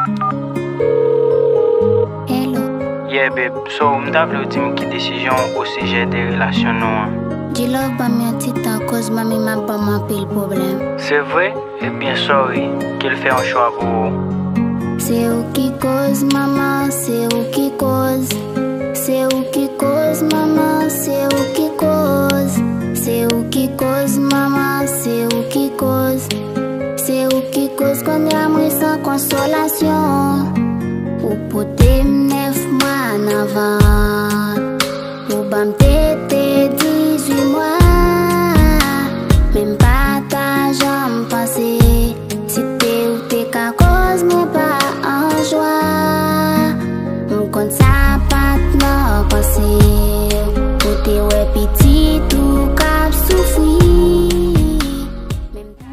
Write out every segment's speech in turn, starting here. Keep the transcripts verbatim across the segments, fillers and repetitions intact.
Hello. Yeah, babe. So, m ta vle w di m ki desizyon w osijè de relasyon nou an. G-Love ban m yon ti tan, koz manmi m ap ban m anpil pwoblèm. Se vre? Ebyen, sorry. Ke l fè yon chwa pou ou. Se ou ki koz, manman, se ou ki koz. Se ou ki koz, manman, se ou ki koz. Se ou ki koz, manman, se ou ki koz. Se ou ki koz, kounye a mwen san konsolasyon. Ou pote m nèf mwa nan vant. Ou ban m tete dizuit mwa. Men m pa ta janm panse. Si te ou te ka koz mwen pa an jwa. M konn sa pa t nan panse. Ou te wè pitit ou k ap soufri. Men m ta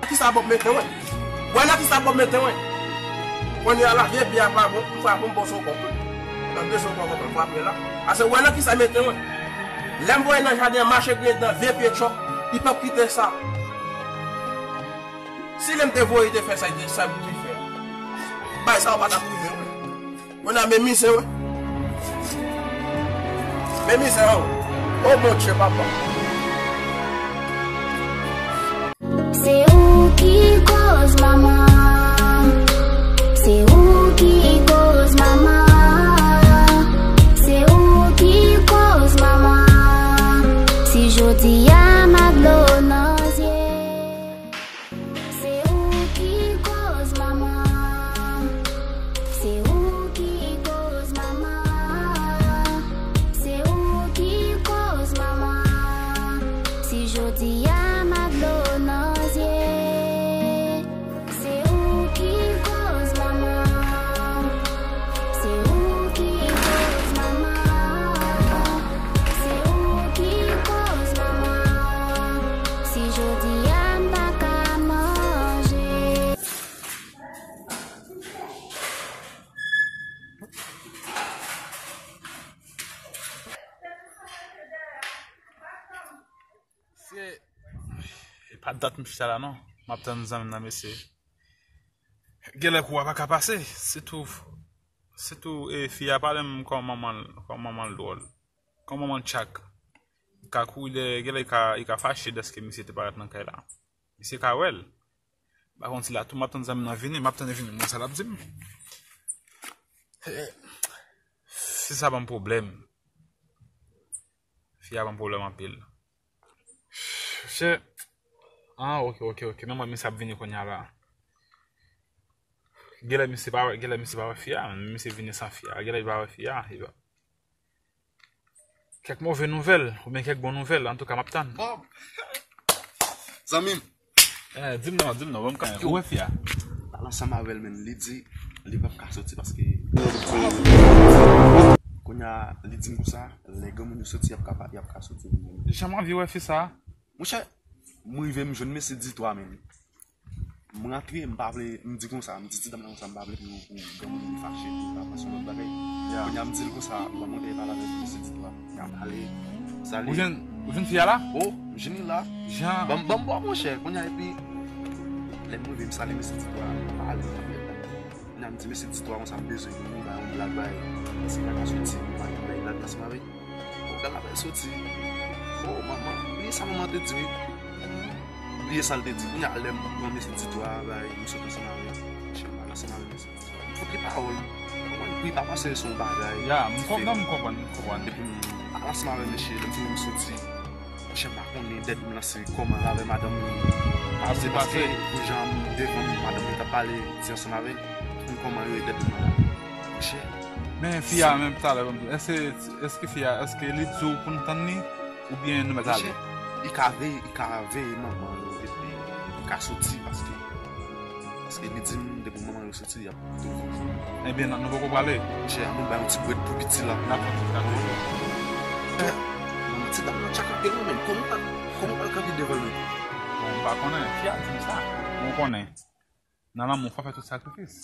Kisa Bob mete mwen? Wè nan kisa Bob mete mwen? Kounye a la, vye pye a pa bon, m frape m bon sou kòk. Nan de sou kòk, m frape la. Ase wè nan kisa mete mwen? Lè m voye nan jaden an, mache griyen dan vye pye tchòk, li p ap kite sa. Si lè m te voye te fè sa, li te sa pou te fè. Bay sa w pa t ap rive, wi. Mwen nan men mizè, wi. Men mizè, wi. O Bondye, papa. Se ou ki koz, manman. Se ou ki koz, manman. Se ou ki koz, manman. Si jodi a m ak dlo nan zye. Se ou ki koz, manman. Se ou ki koz, manman. Se ou ki koz, manman. Si jodi a m ak dlo nan zye. Se ou ki koz, manman. Se ou ki koz, manman. Se ou ki koz, manman. Si jodi a m pa ka manje. Se, e pa dat m chita la non. M ap tann zanmi m nan, mesye. Genlè kou a pa ka pase. Sitou, sitou, e, fi a pale m kòm manman l, kòm manman l dwòl. Kòm manman l tchak. Li ka kouri dèyè, genlè li ka, li ka fache dèske misye te parèt nan kay la. Misye ka wè l. M pa konn si la tou, m ap tann zanmi m nan vini, m ap tann li vini, m wè sa l ap di m. E, fi sa ban m pwoblèm. Fi a ban m pwoblèm anpil. Chè. Ah, ok, ok, ok. Men mwen, misye ap vini kounye a la. Genlè misye pa wè, genlè misye pa wè fi a, misye vini san fi a. Genlè li pa wè fi a. Li pa. Kèk move nouvèl, oubyen kèk bon nouvèl, antouka, m ap tann. Bob! Zanmi m. Eh, di m non, di m non, ban m kanmenm. Ou wè fi a? Pale ansanm avè l, men li di li p ap ka soti paske kounye a, li di m konsa, lè granmoun yo soti, y ap ka, y ap ka soti. Jan m anvi wè fi sa. Monchè, m rive, m jwenn mesye Dito a, men. M rantre, m pa vle, m di konsa, m di ti dam nan konsa, m pa vle pou, pou granmoun vin fache, pou l pa panse yon lòt bagay. Ya. Kounye a, m di l konsa, m ap monte pale avèk mesye Dito a. N ap pale, salye. Ou jwenn, ou jwenn fi a la? O, m jwenn li la. Jan. Ban m, ban m bò, monchè. Kounye a, epi, lè m rive, m salye mesye Dito a, m pale, m pale. Kounye a, m di mesye Dito a konsa, m bezwen pou nou bay yon blag bay. Èske l pa ka soti, nou bay yon blag ansanm avè l? O, gad la fè l soti. O, manman, bliye sa manman te di, wi. Bliye sa l te di. Kounye a, lè m pran mesye Dito a, bay, m sot ansanm avè l. Monchè, m pale ansanm avè mesye Dito a. M fout li pawòl. Konprann? Pou li pa panse se yon bagay. Ya, m konprann, m konprann, m konprann. Epi m pale ansanm avè mesye, lè m fini m soti. Monchè, m pa konnen dèt m lan se kòman l avè madanm li. Ap di paske pou jan m devan madanm li t ap pale, di ansanm avè l, pou kòman yo ye dèt m lan. Monchè. Men fi a menm talè, èske, èske fi a, èske li di w pou n tann li? Oubyen nou mèt ale? Monchè, li ka veye, li ka veye manman yo, epi li ka soti, paske, paske li di m depi manman yo soti, y ap touye. Ebyen, non, nou poko prale. Monchè, ann nou bay yon ti bwèt pou piti la. N ap fè yon ti gade. Ti dam nan tchak anpil, wi, men kòman w pral, kòman w pral kanpe devan l menm? Bon, m pa konnen. Ki a di m sa? Ou konnen. Nan lanmou, fò fè tout sakrifis.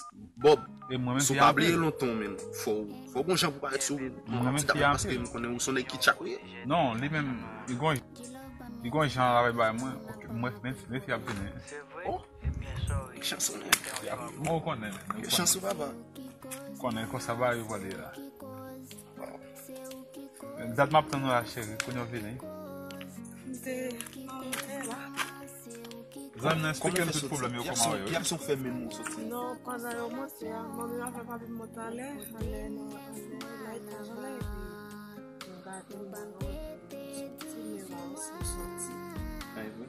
Bob, e mwen menm, si w pa bliye lontan, men fò, fò gon jan pou parèt sou mwen menm, ti dam nan, paske m konnen ou se yon nèg ki tchak ou ye. Non, li menm, li gon, li gon jan l ap bay mwen. Ok, mwen, men, men fi ap vini. Oh, chans ou, men. Mwen ou konnen, men. Chans ou, papa. Konnen konsa bagay yo pale la. Dat m ap tann ou la, cheri, kounye w vini. M te nan wout la. Zanmi nan eksplike m tout pwoblèm yo, kòman yo ye. Ki aksyon w fè menm ou soti? Non, pandan yo monte a, manmi m avè papi m monte anlè, anlè, nan, anlè, nan etaj anlè, epi nou gade, nou ba yo ti mè la osi, yo soti. Ay, vre?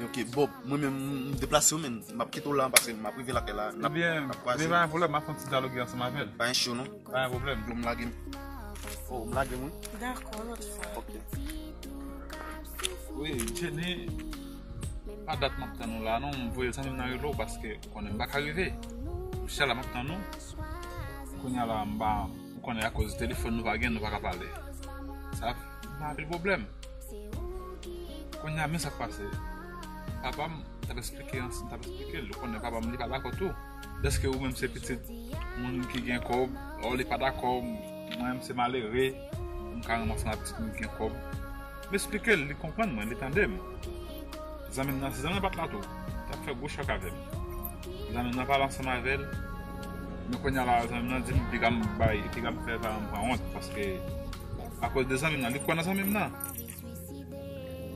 Ok, Bob, mwen menm, m deplase w, men m ap kite w la, paske m ap rive lakay la, n ap, n ap kwaze. Ebyen, pa gen pwoblèm, m ap fè yon ti dyaloge ansanm avè l. Pa gen cho, non? Pa gen pwoblèm. Bon, m lage m. Oh, m lage m, wi. Dakò, lòt fwa. Ok. Wi, Jenny, pa dat m ap tann ou la, non, m voye zanmi m nan rele w, paske ou konnen m pa ka rive. Chita la, m ap tann ou. Kounye a la, m pa, ou konnen akoz telefòn nou pa gen, nou pa ka pale. Sa fè anpil pwoblèm. Kounye a, men sa k pase. Papa m t ap eksplike, t ap eksplike l. Ou konnen papa m, li pa dakò tou. Dèske ou menm se pitit moun ki gen kòb, ò, li pa dakò, mwen menm se malere, m ka rann ansanm ak pitit moun ki gen kòb. M eksplike l, li konprann mwen, li tande m. Zanmi m nan, se zanmi m pa t la tou, t ap fè gwo chòk avè m. Zanmi m nan pale ansanm avè l, men kounye a la, zanmi m nan di m, piga m bay, piga m fè paran m pran wont, paske akoz de zanmi m nan, li kwè nan zanmi m nan.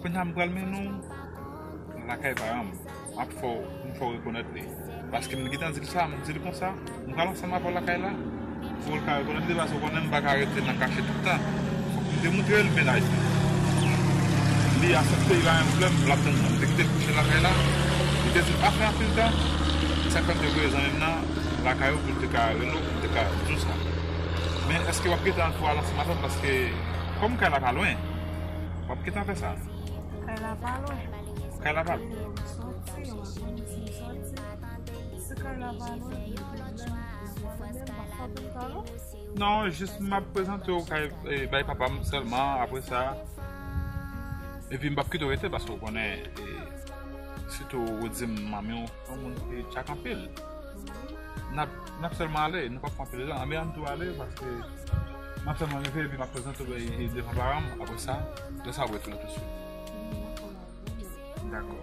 Kounye a m pral mennen w lakay paran m. M ap fè w, m fè w rekonèt li. Paske m gentan di l sa, m di l konsa, m pral ansanm avè w lakay la. Pou l ka rekonèt li, paske w konnen m pa ka rete nan kache tout tan. Fòk m demontre l mennaj mwen. Li aksepte, li pa gen pwoblèm, l ap tann mwen. M te kite l kouche lakay la. Li te di l pa fè anpil tan. Sa k fè m te voye zanmi m nan lakay ou pou l te ka rele w, pou l te ka di w sa. Men èske w ap gentan pou al ansanm avè m? Paske kòm kay la pa lwen, w ap gentan fè sa. Kay la pa lwen. Kay la pa lwen. Soti, yon maten, si m soti, si kay la pa lwen, gen pwoblèm, ou konnen m pa fè anpil tan, non. Non, jis m ap prezante w kay, eh, bay papa m sèlman, apre sa. Epi m p ap kite w rete, paske w konnen, eh, sitou ou di m manmi w, yon moun ki tchak anpil. N ap, n ap sèlman ale, nou p ap pran anpil tan. Anben, ann tou ale, paske m ap sèlman rive, epi m ap prezante w, e, e, devan paran m, apre sa, lè sa w retounen tousuit. Dakò.